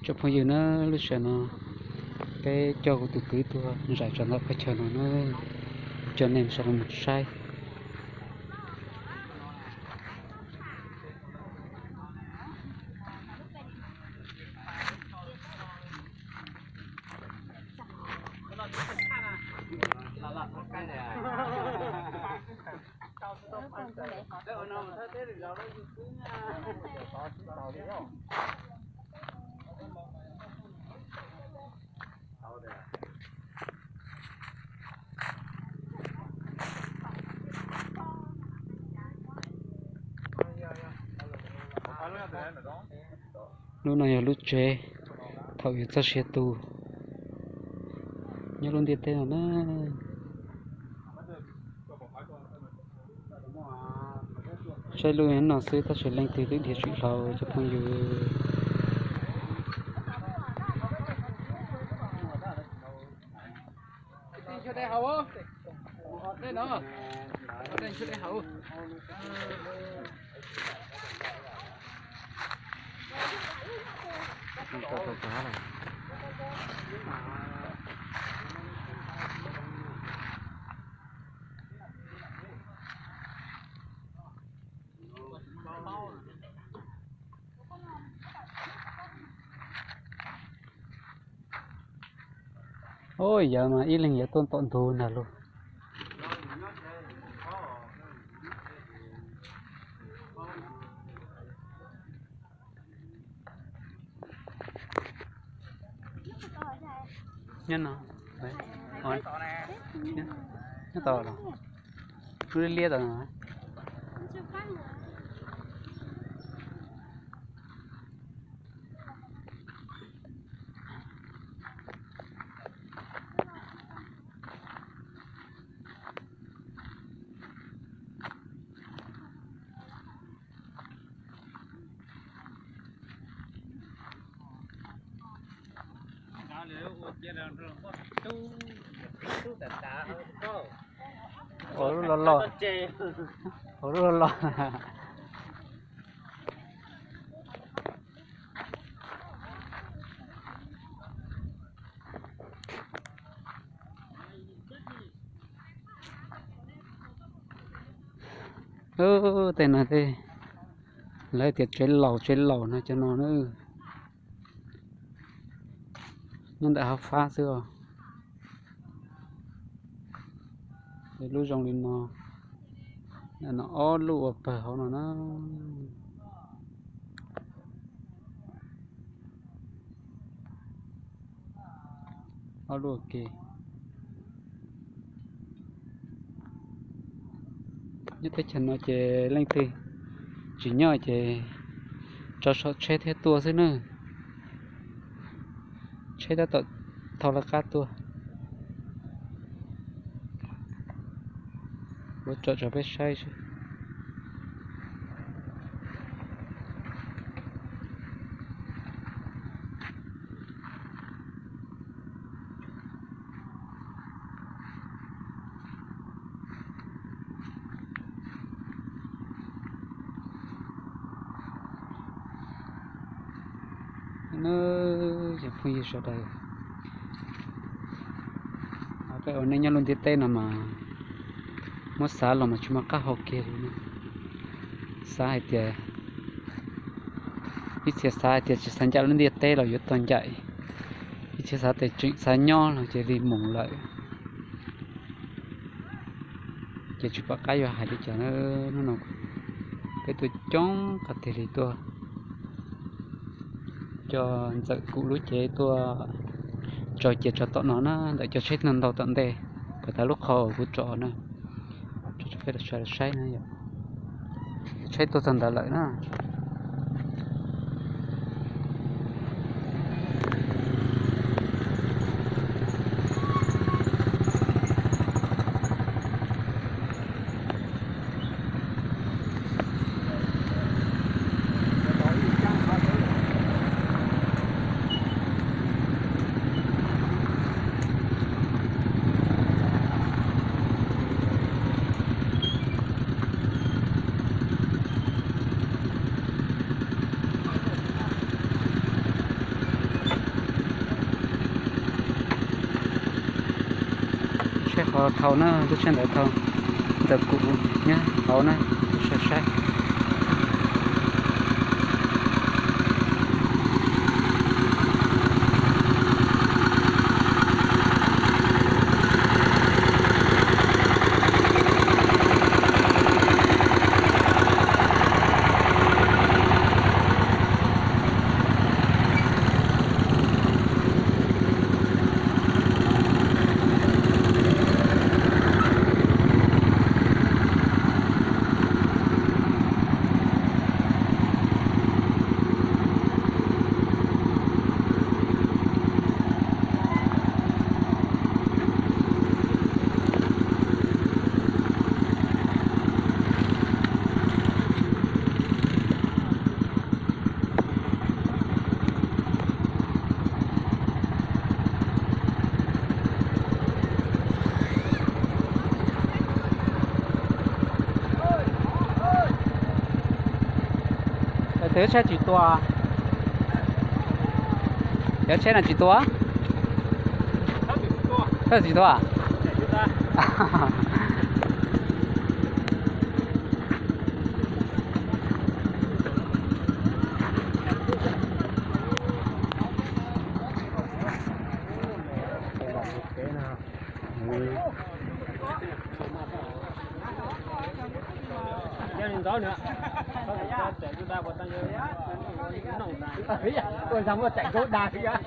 Tsoom phooj ywg na, lub sij hawm no peb coj kuv tus kwv tuaj zais tsov ntawm qhov chaw no na, coj nej sawv daws mus saib. Lub no yog lub tsev thaum yuav txoj sia tu nyob lub ntiaj teb no na. Saib lub no xwb tab sis leej twg twb dhia tsis dhau cov phooj ywg. Ub, yawg mas ib leeg yawg tuaj tom ntug ntag lauj. Nyob no, nyob tod los, lub liab liab tod no. Ua lub loj loj, ua lub loj loj. Tej no tej lawv tias tsev laus tsev laus no cov no na. Nyob ntawm hav fab xwb os. Lub zoo li no, no ob lub ua pawg hauv no na. Ob lub ua ke. Nyob teb chaws no ces leej twg tsis nyob ces tso saum tsheb thiab tuaj xwb na. Tsheb tab tom thau laj qab tuaj. Ua tsom rau peb saib xwb. Nawb, cov phooj ywg sawv daws, peb ua neej nyob lub ntiaj teb no mas muab xav los mas tsis muaj qab hau kiag li. Xav hais tias, ib txhia xav hais tias tsis xav ncaim lub ntiaj teb los yuav tau ncaim, ib txhia xav tias tseem xav nyob los cia li mus lawm. Ces tsis pom qab yuav hais li cas na. Hnub no peb tuaj coob qhov tiag li, tuaj coj Ntxawm Kum lub cev tuaj tso cia tso tom no na, ntawm cov tsheb ntau ntau tom ntej, kom tas lub qhov uas kuv tso na. Tso peb los saib na yom. Tsheb tuaj txog ntawd lawm na. Ho dhau na, lub tsheb ntawd dhau ntawm kuv nyob hauv na, kuv saib saib. Twb tsheb tsis tua, cov tsheb no tsis tua, tsheb tsis tua. Ua, muaj tseem dub dag thiab.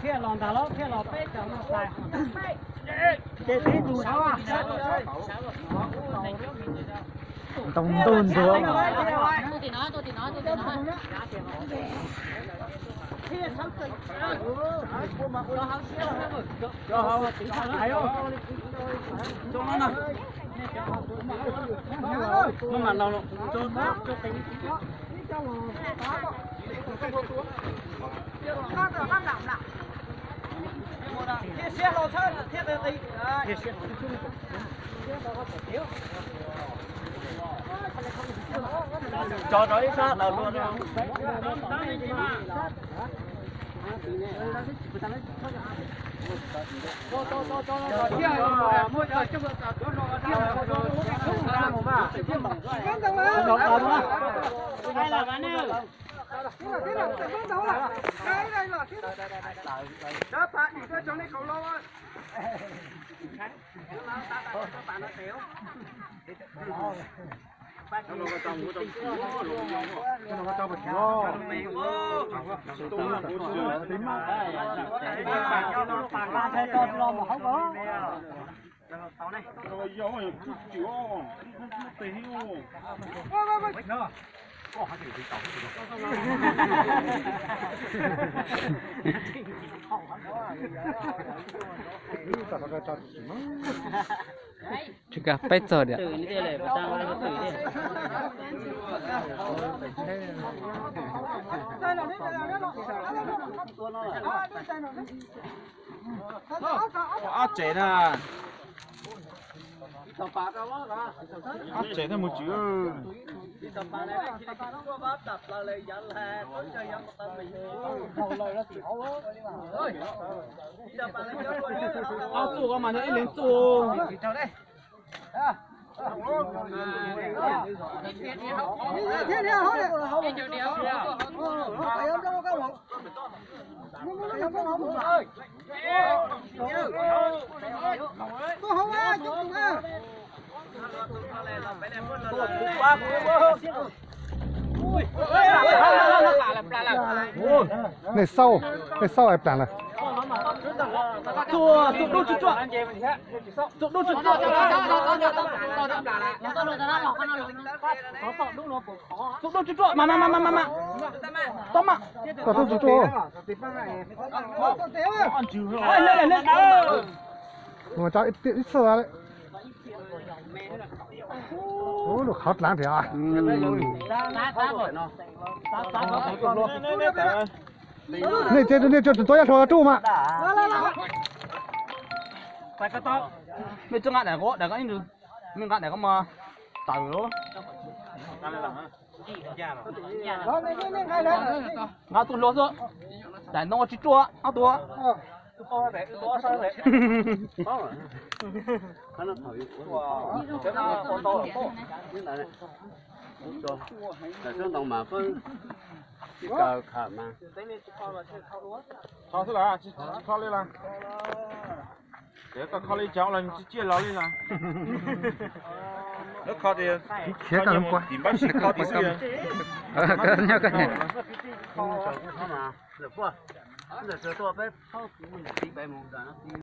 Thiaj los ntag los, thiaj los peb cov no xais. Ntoo ntug ntuag. Tso rau ib sab ntawd dua. Tsis kag peb txog diam. Ob tsev na. Ob tsev na mus tsis. Ob txuj mas ib leeg txuj. Nej xauj, nej xauj es plam lawm. Tub tub tub tub mas mas mas mas mas. Tub mas. Koj tub tub tub. Mus tso ib txhij. Ub, lub qhov dlav nrhiav. Nej ces nej tsuas tus tuav yaj hluas tub mas. Nej tsis nqa daim, daim ko, nej nqa daim ko mas tawm. Nqa tus hluas xwb, daim ntoo tsis ruaj ob tus. Kho xwb las, tsis kho li las. Ces koj kho li cas los tsis ciaj los li las. Lawv kho tias tim npab sib kho tim xwb.